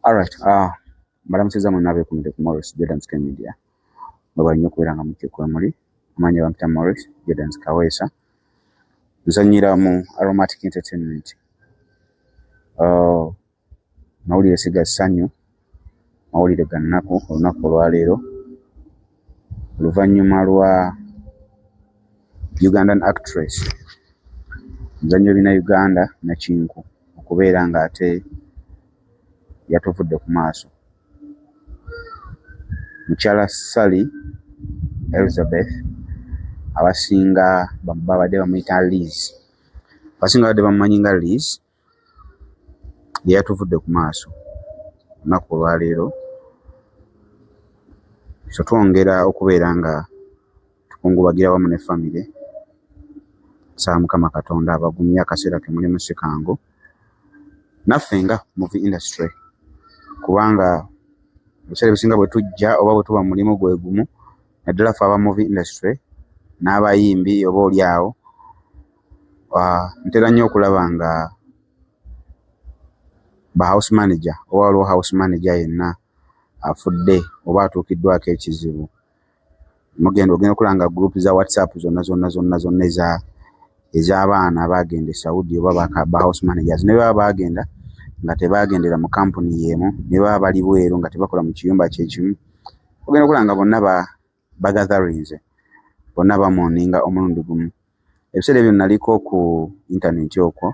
Alright, mbalamusizza mwenna abeekumidde ku Morris Jordan's K Media. Mwebale nnyo okubeera nga mukikuwe muli. Amannya bampita Morris Jordan's Kaweesa. Nzannyira mu Aromatic Entertainment. Mawulire si ga ssanyu, mawulire ga nnaku olunaku olwaleero oluvannyuma lwa Ugandan actress omuzannyi w'ebinnauganda Nakinku okubeera ng'ate yatuvudde ku maaso. Mukyala Sally Elizabeth abasinga babadde bamuyita Liz, abasinga babadde bamumanyi nga Liz, ye yatuvudde ku maaso olunaku olwaleero. So twongera okubeera nga tukungubagira wamu ne famire. Nsaba Mukama Katonda abagumye akaseera ke mulimu si kangu. Naffe nga movie industry, kubanga ebiseera ebisinga bwe tujja oba bwe tuba mu mulimu gwe gumu, naddala ffe aba movie industry n'abayimbi oba oli awo, ntera nnyo okulaba nga ba house manager oba waliwo house manager yenna afudde oba atuukiddwako ekizibu, mugenda ogenda okulaba nga group za WhatsApp zonna zonna zonna zonna ez'abaana abaagenda e Saudi oba ba house managers ne baba baagenda nga tebaagendera mu kampuni y'emu, ne baba bali bweru nga tebakola mu kiyumba kye kimu, ogenda okulaba nga bonna bagatharinze, bonna bamourninga omulundi gumu. Ebiseera ebyo naliko ku internet okwo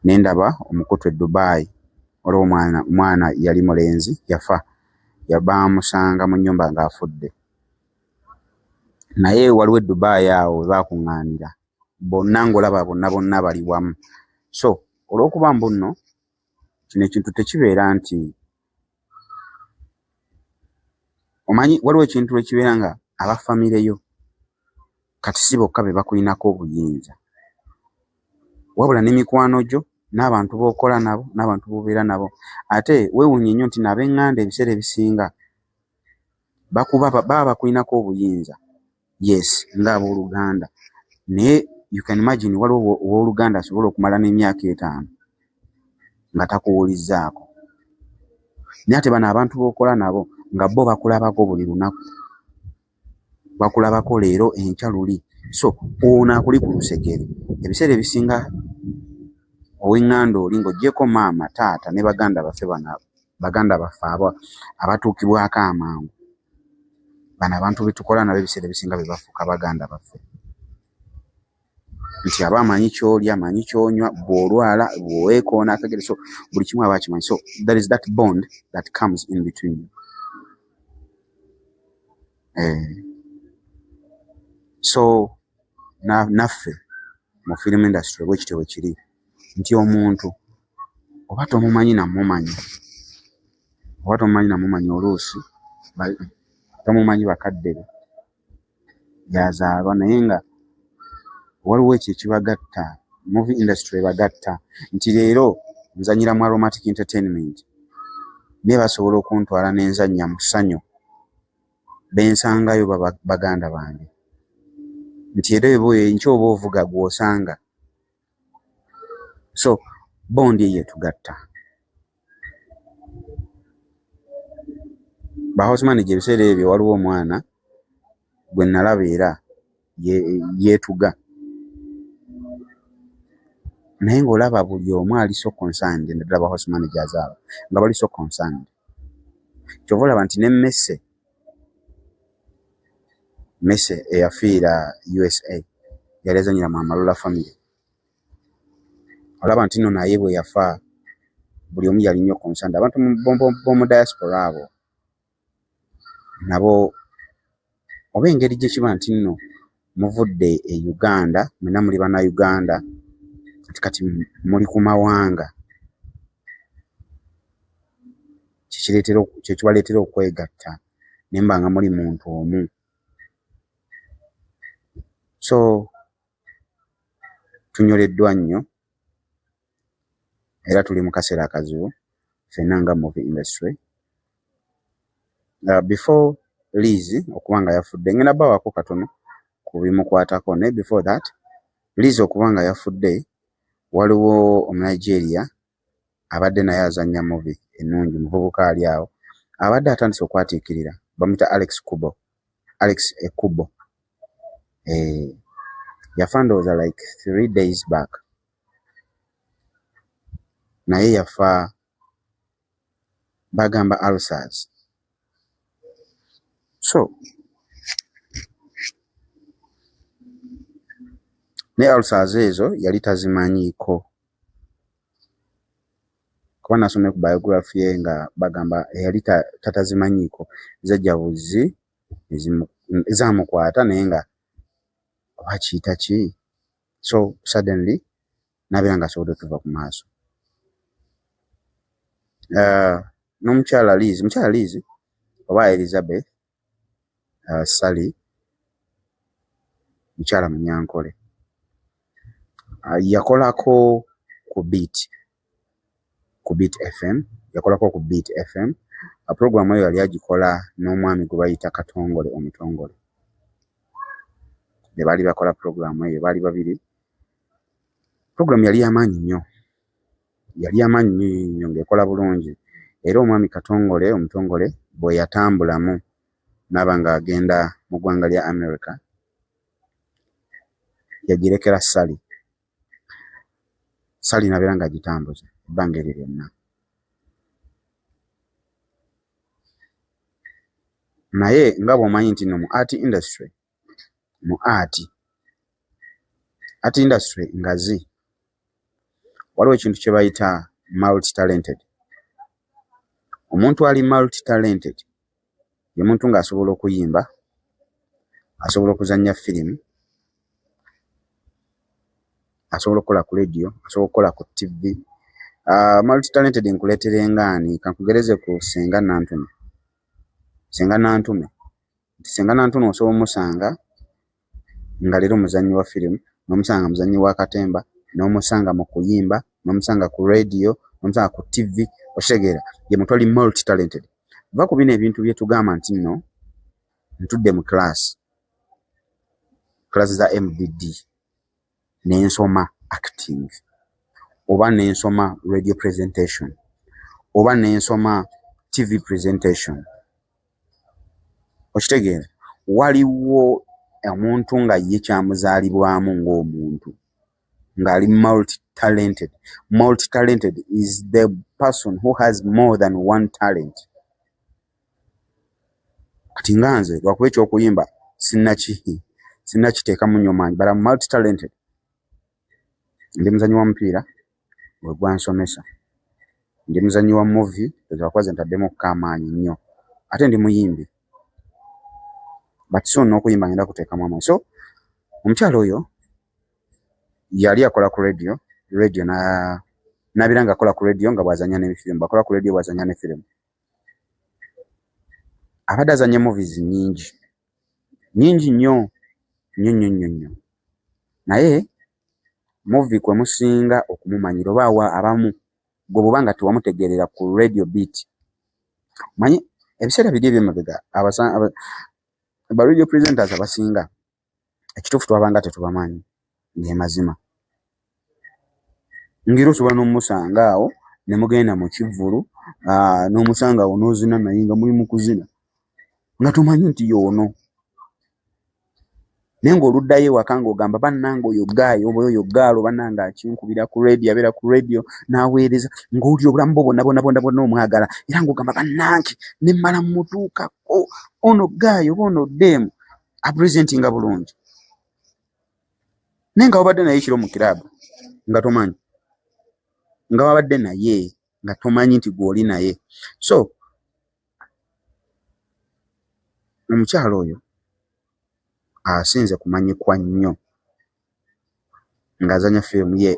ne ndaba omukutu e Dubai, waliwo omwana yali mulenzi yafa, baamusanga mu nnyumba ng'afudde. Naye waliwo e Dubai awo we baakuŋŋaanira bonna ng'olaba bonna bonna bali wamu. So olw'okuba mbu nno kino ekintu tekibeera nti omanyi waliwo ekintu ekibeera nga aba famire yo kati si bokka be bakulinako obuyinza, wabula ne mikwano gyo n'abantu b'okola nabo n'abantu b'obeera nabo. Ate weewuunye nnyo nti n'ab'eŋŋanda ebiseera ebisinga bakuba baba bakulinako obuyinza, yes, ng'abooluganda, naye you can imagine waliwo owooluganda asobola okumala n'emyaka 5 nga takuwulizzaako. Naye ate bano abantu b'okola nabo nga bo bakulabako buli lunaku, bakulabako leero enkya luli. So ono akuli ku lusegere. Ebiseera ebisinga ow'eŋŋanda oli ng'oggyeko maama, taata ne baganda baffe bano, baganda baffe abo abatuukibwako amangu, bano abantu be tukola nabo ebiseera ebisinga be bafuuka baganda baffe. Nti aba amanyi ky'olya, amanyi ky'onywa, bw'olwala, bw'oweekoona akagere, so buli kimu aba akimanyi. So there is that bond that comes in between you. So naffe mu film industry bwe kityo bwe kiri nti omuntu oba tomumanyi namumanyi, oba tomumanyi namumanyi, oluusi tomumanyi bakadde be gy'azaalwa, naye nga waliwo ekyo ekibagatta, movie industry ebagatta nti leero nzannyira mu Aromatic Entertainment, naye basobola okuntwala ne nzannya mu ssanyu, bensangayo baba baganda bange. Nti era enkya oba ovuga gw'osanga. So bond eyo etugatta. Ba house manager ebiseera ebyo waliwo omwana gwe nalaba era yeetuga. Naye ng'olaba buli omu ali so concerned, naddala ba house managers abo nga bali so concerned. Ky'ova olaba nti ne Messe eyafiira USA yali azannyira mu Amarula family. Olaba nti nno naye bwe yafa buli omu yali nnyo concerned. Abantu b'omu diaspora abo nabo oba engeri gye kiba nti nno muvudde e Uganda, mwenna muli bannayuganda, nti kati muli ku mawanga, kye kibaleetera okwegatta ne muba nga muli muntu omu. So tunyoleddwa nnyo era tuli mu kaseera akazibu ffenna nga movie industry. Before Liz okuba nga yafudde, ngenda bbawaako katono ku bimukwatako, naye before that, Liz okuba nga yafudde, waliwo Omunigeria Abadde naye azannya movie ennungi, muvubuka ali awo abadde atandise okwatiikirira, bamuyita Alex Kubo, Alex Ekubo. Yafa ndowooza like 3 days back, naye yafa bagamba ulcers. So ne ulcers ezo yali tazimanyiiko, kuba nasomye ku biography ye nga bagamba yali tatazimanyiiko, zajja buzi zamukwata, naye nga oba kiyita ki, so suddenly nabeera nga asobodde otuva ku maaso. N'omukyala Liz, mukyala Liz oba Elizabeth Sally, mukyala Munyankole, yakolako ku Beat FM, yakolako ku Beat FM. Program eyo yali agikola n'omwami gwe bayita Katongole Omutongole. Be baali bakola program eyo, baali babiri. Program yali yamaanyi nnyo, yali yamaanyi nnyo nnyo, ng'ekola bulungi. Era omwami Katongole Omutongole bwe yatambulamu n'aba ng'agenda mu ggwanga lya America, yagirekera Sally. Sally n'abeera ng'agitambuza ebbanga eryo lyonna. Naye nga bw'omanyi nti nno mu art industry, mu art industry ngazi, waliwo ekintu kye bayita multi talented. Omuntu ali multi talented ye muntu ng'asobola okuyimba, asobola okuzannya firimu, asobola okukola ku radio, asobola okukola ku TV. Multi talented nkuleetere ngaani? Kankugereze ku Senga Nantume. Senga Nantume, nti Senga Nantume osobola omusanga nga leero muzannyi wa firimu, n'omusanga muzannyi wa katemba, n'omusanga mu kuyimba, n'omusanga ku radio, n'omusanga ku TV. Okitegeera? Ye muntu ali multi talented. Va ku bino ebintu bye tugamba nti nno ntudde mu class za MDD nensoma acting, oba nensoma radio presentation, oba nensoma TV presentation. Okitegeera? Waliwo omuntu nga ye kyamuzaalibwamu ng'omuntu ng'ali multi talented. Multi talented is the person who has more than one talent. Kati nga nze, lwakuba ekyokuyimba sinnakiteekamu nnyo maanyi, but I'm multi talented. Ndi muzannyi wa mupiira, gwe gwansomesa, ndi muzannyi wa movie, lwakuba ze ntaddemu amaanyi nnyo, ate ndi muyimbi, but so n'okuyimba ngenda kuteekamu amaanyi. So omukyala oyo yali akola ku radio n'abeera ng'akola ku radio nga bw'azannya ne firimu, bw'akola ku radio bw'azannya ne firimu. Abadde azannya movies nnyingi, nnyingi nnyo nnyo nnyo nnyo nnyo, naye movie kwe musinga okumumanyira, oba awa abamu gwe bw'oba nga tewamutegeerera ku Radio Beat. Manyi ebiseera biri eby'emabega ba radio presenters abasinga ekituufu twabanga tetubamanyi, ge mazima. Ngeri osobola n'omusanga awo ne mugenda mu kivvulu, n'omusanga awo n'ozina naye nga muli mu kuzina nga tomanyi nti y'ono, naye ng'oluddayo ewaka ng'ogamba, "Bannange, oyo guy oba oyo girl, bannange, akinkubira ku radio, abeera ku radio n'aweereza," ng'owulira obulamu bwo bwonna bwonna bwonna bwonna omwagala, era ng'ogamba, "Bannange, ne mmala mmutuukako, ono guy oba ono dame apresentinga bulungi," naye nga wabadde naye ekiro mu kiraabu nga tomanyi, nga wabadde naye nga tomanyi nti gw'oli naye. So omukyala oyo asinze kumanyikwa nnyo ng'azannya firimu ye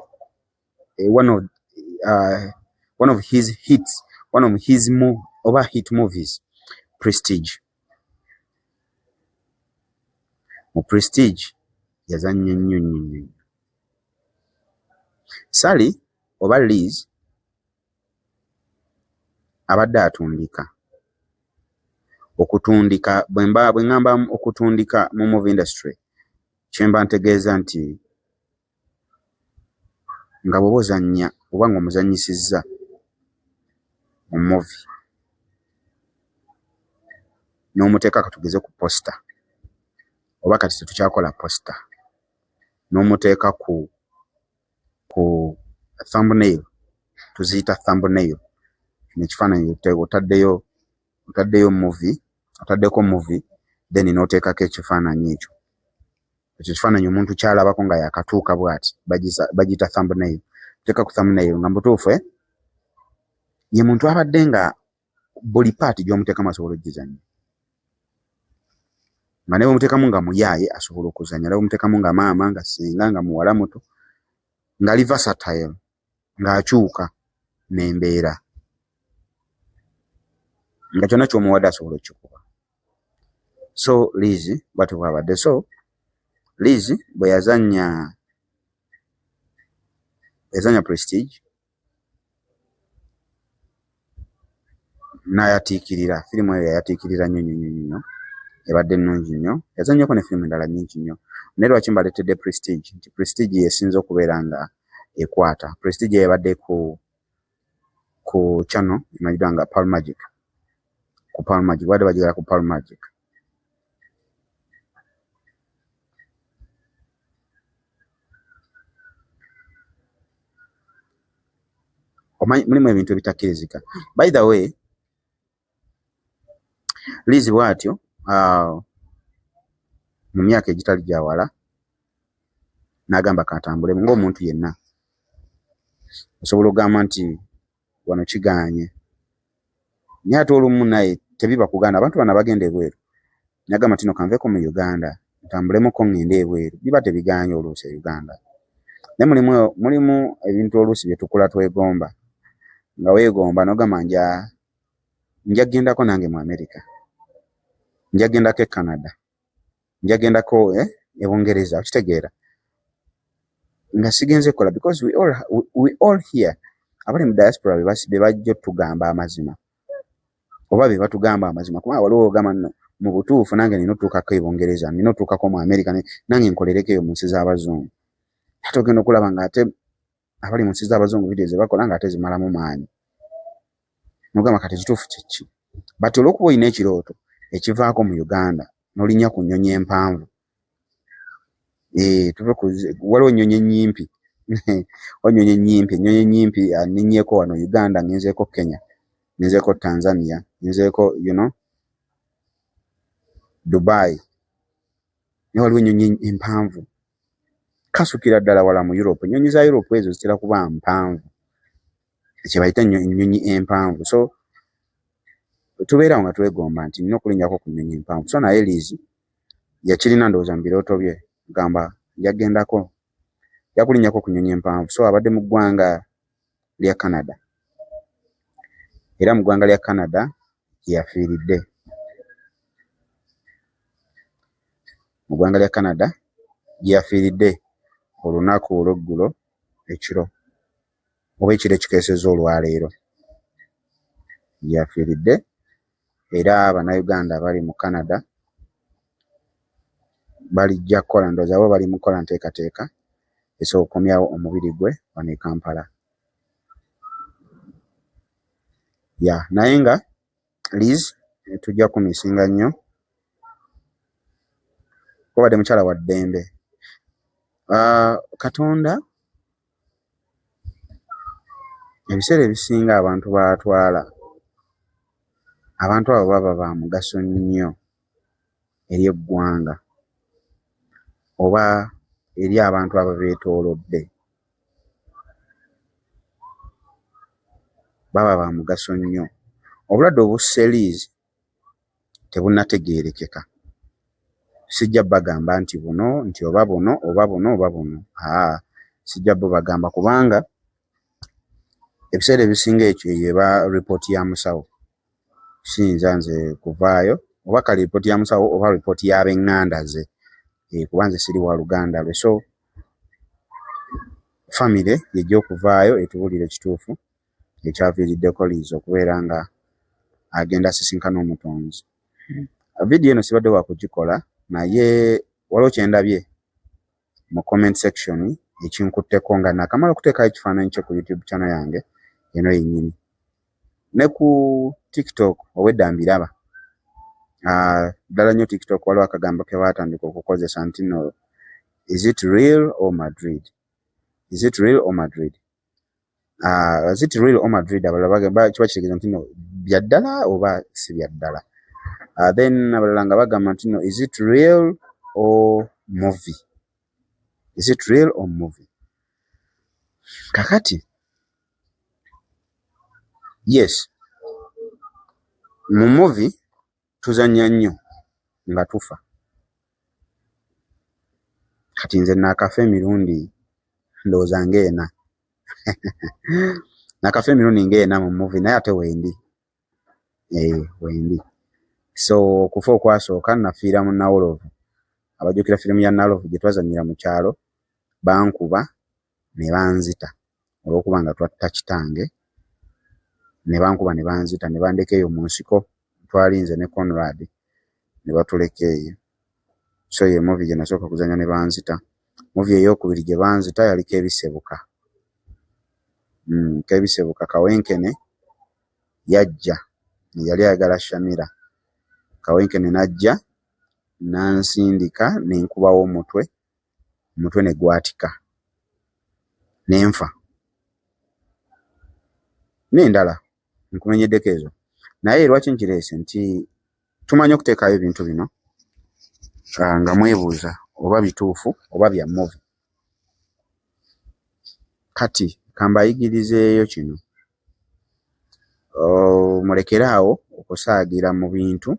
one of his hits, one of his mo oba hit movies, Prestige. Mu Prestige yazannya nnyo nnyo nnyo. Sally oba Liz abadde atundika okutundika. Bwe mba bwe ŋŋamba okutundika mu movie industry, kye mba ntegeeza nti nga bw'oba ozannya oba ng'omuzannyisizza mu movie n'omuteeka, katugeze ku poster, oba kati tetukyakola poster, n'omuteeka ku thumbnail, tuziyita thumbnail. Kino ekifaananyi otaddeyo movie, otaddeko movie, then n'oteekako ekifaananyi ekyo. Ekyo ekifaananyi omuntu kyalabako nga yakatuuka bw'ati, bagiyita thumbnail. Oteeka ku thumbnail nga mubutuufu ye muntu abadde nga buli part gy'omuteekamu asobola okugizannya, nga ne bw'omuteekamu nga muyaaye asobola okuzannya, ne bw'omuteekamu nga maama, nga ssenga, nga muwala muto, ng'ali versatile, ng'akyuka n'embeera, nga kyonna ky'omuwadde asobola okukikuba. So Liz bw'atyo bw'abadde. So Liz bwe yazannya Prestige n'ayatiikirira, firimu eyo yayatiikirira nnyo nnyo nnyo nnyo, ebadde nnungi nnyo. Yazannyako ne firimu endala nnyingi nnyo, naye lwaki mbaleetedde Prestige? Nti Prestige y'esinze okubeera nga ekwata. Prestige eyo ebadde ku channel emanyiddwa nga Pearl Magic, ku Pearl Magic, babadde bagigala ku Pearl Magic. Omanyi mulimu ebintu ebitakkirizika. By the way, Liz bw'atyo mu myaka egitali gya wala n'agamba katambulemu ng'omuntu yenna. Osobola okugamba nti wano kigaanye, naye ate olumu naye tebiba kugaana. Abantu bano abagenda ebweru, n'agamba nti no kanveeko mu Uganda ntambulemuko ŋŋende ebweru, biba tebigaanye oluusi e Uganda. Naye mulimu ebintu oluusi bye tukula twegomba, nga weegomba n'ogamba nja kgendako nange mu America, nja kgendako e Canada, nja kgendako e Bungereza, okitegeera, nga sigenze kukola, because we all here abali mu diaspora be bajja otugamba amazima, oba be batugamba amazima, kubanga waliwo ogamba nno mu butuufu nange nina otuukako e Bungereza, nina otuukako mu America, nange nkolereko eyo mu nsi z'abazungu. Ate ogenda okulaba ng'ate abali mu nsi z'abazungu vidiyo ze bakola ng'ate zimalamu maanyi, n'ogamba kati ekituufu kye ki? But olw'okuba olina ekirooto ekivaako mu Uganda n'olinnya ku nnyonyi empanvu, tuve ku waliwo ennyonyi ennyimpi, ennyonyi ennyimpi nninnyeeko wano Uganda, ngenzeeko Kenya, ngenzeeko Tanzania, ngenzeeko Dubai, naye waliwo ennyonyi empanvu kasukira ddala wala mu Europe. Ennyonyi za Europe ezo zitera kuba mpanvu, kye bayita ennyonyi empanvu. So tubeerawo nga twegomba nti nina okulinnyako ku nnyonyi empanvu. So naye Liz yakirina ndowooza mu birooto bye, gamba nja kgendako, nja kulinnyako ku nnyonyi empanvu. So abadde mu ggwanga lya Canada, era mu ggwanga lya Canada gye yafiiridde. Mu ggwanga lya Canada gye yafiiridde olunaku olw'eggulo ekiro, oba ekiro ekikeesezza olwaleero gye yafiiridde. Era Bannayuganda abali mu Canada balijja kukola, ndowooza bo bali mu kukola nteekateeka esobola okukomyawo omubiri gwe wano e Kampala. Ya naye nga Liz tujja kumisinga nnyo, obadde mukyala wa ddembe. Katonda ebiseera ebisinga abantu b'atwala, abantu abo baba ba mugaso nnyo eri eggwanga oba eri abantu ababeetoolodde. Baba ba mugaso nnyo. Obulwadde obusse Liz tebunnategeerekeka. Sijja bbagamba nti buno, nti oba buno, oba buno, oba buno, aa sijja bubagamba, kubanga ebiseera ebisinga ekyo eyo eba ripooti ya musawo. Siyinza nze kuvaayo, oba kale ripooti ya musawo oba ripooti y'ab'eŋŋanda ze, kuba nze siri wa luganda lwe. So famire y'ejja okuvaayo etubuulire ekituufu ekyaviiriddeko Liz okubeera nga agenda asisinkana Omutonzi. Vidiyo eno sibadde wa kugikola, naye waliwo kye ndabye mu comment section ekinkutteko nga naakamala okuteekayo ekifaananyi kye ku YouTube channel yange eno yennyini. Ne ku TikTok obwedda mbiraba. Ddala nnyo TikTok waliwo akagambo ke baatandika okukozesa nti no, "Is it real or Madrid? Is it real or Madrid? Is it real or Madrid?" Abalala kiba kitegeeza nti no bya ddala oba si bya ddala. Then abalala nga bagamba nti no, "Is it real or movie? Is it real or movie?" Kakati yes, mu movie tuzannya nnyo nga tufa. Kati nze naakafa emirundi ndowooza ng'ena, naakafa emirundi ng'ena mu movie, naye ate wendi, wendi. So okufa okwasooka nafiira mu Nawolovu. Abajjukira firimu ya Nawolovu gye twazannyira mu kyalo, bankuba ne banzita olw'okuba nga twatta kitange, ne bankuba ne banzita ne bandeka eyo mu nsiko. Twali nze ne Conrad ne batuleka eyo. So ye movie gye nasooka okuzannya ne banzita. Movie eyookubiri gye banzita yali Keebisebuka. Keebisebuka, Kawenkene yajja, yali ayagala Shamira. Kawenkene n'ajja n'ansindika ne nkubawo omutwe, omutwe ne gwatika ne nfa. N'endala nkumenyeddeko ezo. Naye lwaki nkireese nti tumanyi okuteekayo ebintu bino nga mwebuuza oba bituufu oba bya movie. Kati kambayigirizeeyo kino, mulekere awo okusaagira mu bintu,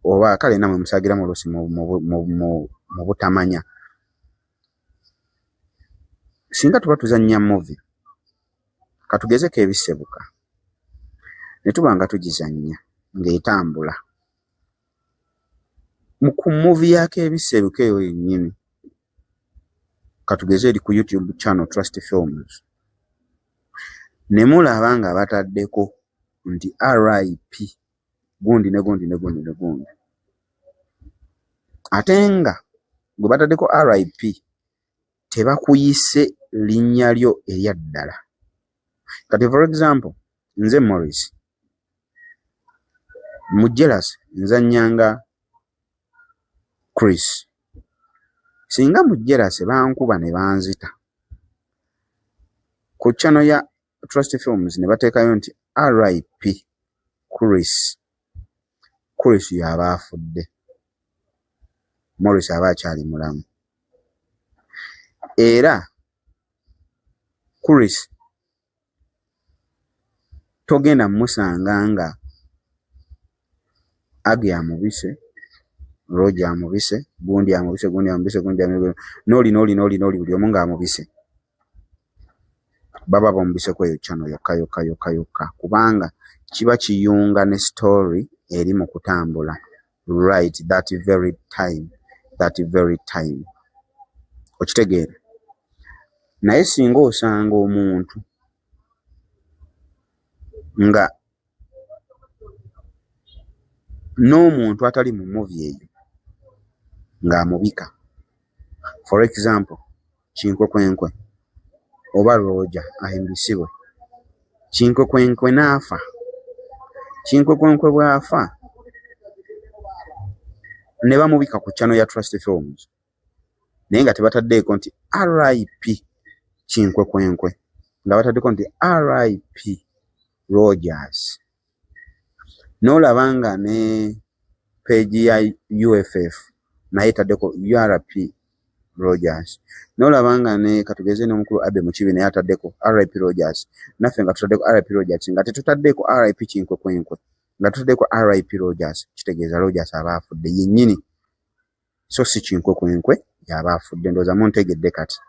oba kale nammwe musaagiramu oluusi mu butamanya. Singa tuba tuzannya movie, katugezeko Ebisebuka, ne tuba nga tugizannya ng'etambula, ku movie yaako Ebisebuka eyo yennyini, katugeze eri ku YouTube channel Trust Films, ne mulaba nga bataddeko nti RIP gundi ne gundi ne gundi ne gundi, ate nga gwe bataddeko RIP tebakuyise linnya lyo erya ddala. Kati for example, nze Morris, mu Jealous nzannya nga Chris. Singa mu Jealous bankuba ne banzita, ku channel ya Trust Films ne bateekayo nti RIP Chris, Chris y'aba afudde, Morris aba akyali mulamu. Era Chris togenda mmusanga nga Agi amubise, Roger amubise, gundi amubise, gundi amubise, gundi amubise, n'oli n'oli n'oli n'oli, buli omu ng'amubise. Baba bamubiseko eyo channel yokka yokka yokka yokka, kubanga kiba kiyunga ne story eri mu kutambula right that very time, that very time. Okitegeera? Naye singa osanga omuntu nga n'omuntu atali mu movie eyo ng'amubika, for example Kinkwekwenkwe oba Roger ahimbisibwe, Kinkwekwenkwe n'afa, Kinkwekwenkwe bw'afa ne bamubika ku channel ya Trust Films, naye nga tebataddeeko nti RIP Kinkwekwenkwe, nga bataddeko nti RIP Rogers, n'olaba nga ne page ya UFF naye etaddeko RIP Rogers, n'olaba nga ne katugeze n'omukulu Abe Mukibi naye ataddeko RIP Rogers, naffe nga tutaddeko RIP Rogers, nga tetutaddeeko RIP Kinkwekwenkwe, nga tutaddeko RIP Rogers, kitegeeza Rogers aba afudde yennyini, so si Kinkwekwenkwe y'aba afudde. Ndowooza muntegedde kati.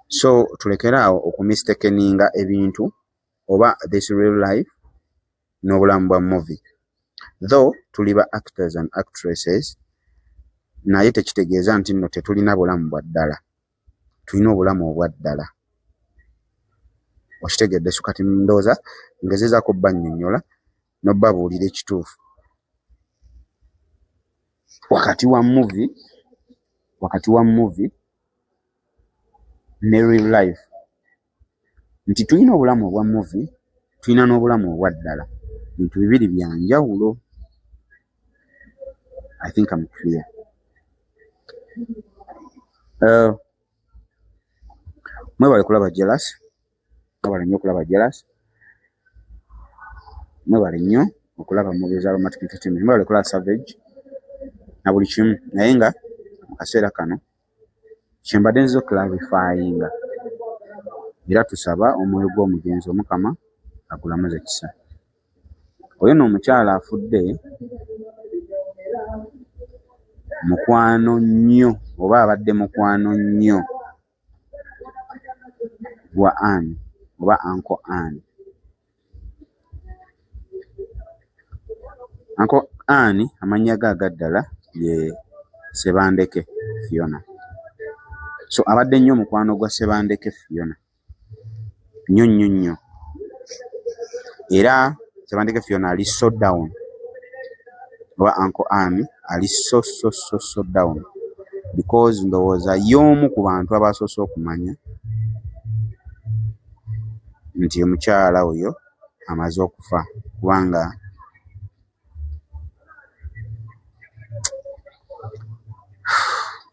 So tulekere awo okumistakeninga ebintu oba this real life n'obulamu bwa movie. Though tuli ba actors and actresses, naye tekitegeeza nti nno tetulina bulamu bwa ddala. Tulina obulamu obwa ddala. Okitegedde? So kati ndowooza ngezezaako obbannyonnyola n'obbabuulira ekituufu wakati wa movie, wakati wa movie ne real life, nti tulina obulamu obwa movie. Tulina n'obulamu obwa ddala. Bintu bibiri bya njawulo. I think I'm clear. Mwebale kulaba Jealous, mwebale nnyo okulaba Jealous, mwebale nnyo okulaba movie za Aromatic Entertainment, mwebale kulaba Savage na buli kimu. Naye nga mu kaseera kano kyembadde nzize clarifyinga, era tusaba omwoyo gw'omugenzi Omukama agulamuze kisa. Oyo nno omukyala afudde mukwano nnyo, oba abadde mukwano nnyo gwa Ann oba Uncle Ann. Uncle Ann amannya ge aga ddala ye Ssebandeke Fiona. So abadde nnyo mukwano gwa Ssebandeke Fiona nnyo nnyo nnyo, era Ssebandeke Fiona ali so down, oba Uncle Ann ali so so so so down, because ndowooza y'omu ku bantu abasoose okumanya nti omukyala oyo amaze okufa, kubanga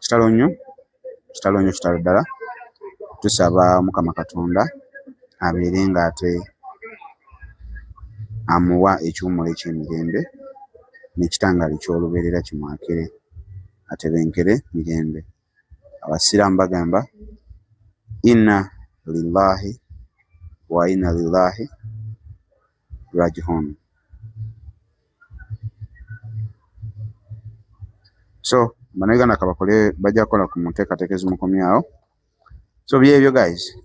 kitalo nnyo, kitalo nnyo, kitalo ddala. Tusaba Omukama Katonda abeere ng'ate amuwa ekiwummulo eky'emirembe n'ekitangaala eky'olubeerera kimwakire, atebenkere mirembe. Abasiraamu bagamba inna lillahi wa inna lillahi rajihun. So Bannayuganda kabakole, bajja kukola ku nteekateeka ezimukomyawo. So byebyo guys,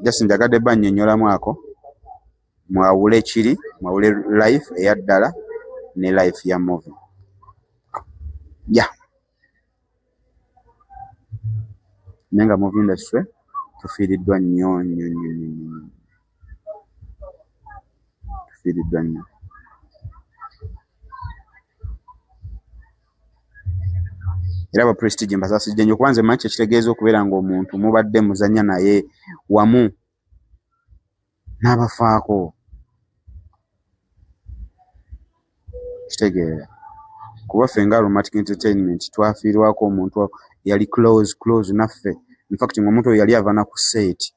just njagadde bannyonnyolamu ako, mwawule kiri, mwawule life eya ddala ne life ya movie. Yeah, naye nga movie industry tufiiriddwa nnyo nnyo nnyo nnyo nnyo, tufiiriddwa nnyo. Era aba Prestige mbasaasidde nnyo, kuba nze mmanyi kyekitegeeza okubeera ng'omuntu mubadde muzannya naye wamu n'abafaako. Kitegeera, kuba ffe nga Aromatic Entertainment twafiirwako omuntu yali close close naffe. In fact ng'omuntu oyo yali ava na ku set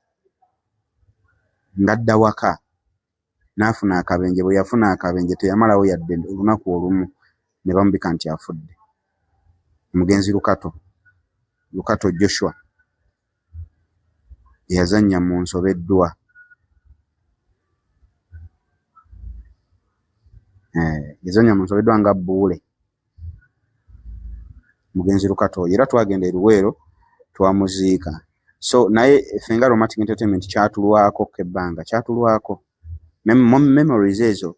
ng'adda waka n'afuna akabenje. Bwe yafuna akabenje teyamalawo yadde olunaku olumu ne bamubika nti afudde. Omugenzi Lukato, Lukato Joshua, eyazannya mu Nsobeddwa. Yazannya mu Nsobeddwa nga Bbuule, mugenzi Lukato oyo. Era twagenda e Luweero twamuziika. So naye ffe nga Aromatic Entertainment kyatulwako ebbanga, kyatulwako memories ezo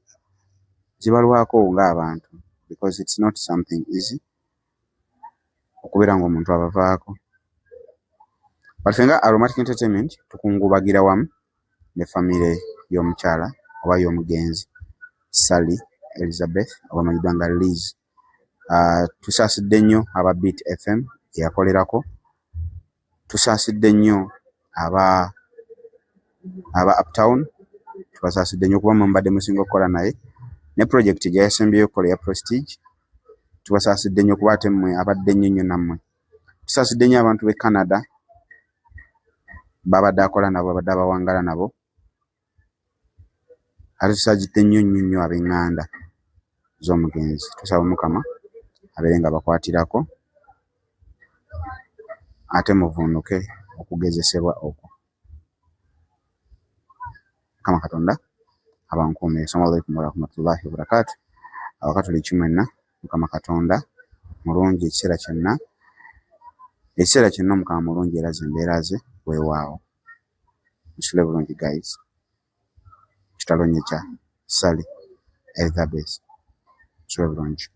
zibalwako ng'abantu, because it's not something easy okubeera ng'omuntu abavaako. But ffe nga Aromatic Entertainment tukungubagira wamu ne famire y'omukyala oba y'omugenzi Sally Elizabeth oba amanyiddwa nga Liz. Tusaasidde nnyo aba Beat FM eyakolerako, tusaasidde nnyo aba Uptown, tubasaasidde nnyo kuba mwe mubadde musinga okukola naye ne project gye yasembyeyo okukola eya Prestige. Tubasaasidde nnyo kuba ate mmwe abadde nnyo nnyo nammwe. Tusaasidde nnyo abantu b'e Canada babadde akola nabo, babadde abawangala nabo. Ate tusaasidde nnyo nnyo nnyo ab'eŋŋanda z'omugenzi. Tusaba Omukama abeere nga bakwatirako ate muvuunuke okugezesebwa okwo. Mukama Katonda abankuumire. Assalamu alaikum warahmatullahi wabarakatuh. Abakatoliki mwenna, Mukama Katonda mulungi ekiseera kyonna, ekiseera kyonna Omukama mulungi era ze mbeera ze weewaawo. Musule bulungi guys. Kitalo nnyo kya Sally Elizabeth. Musule bulungi.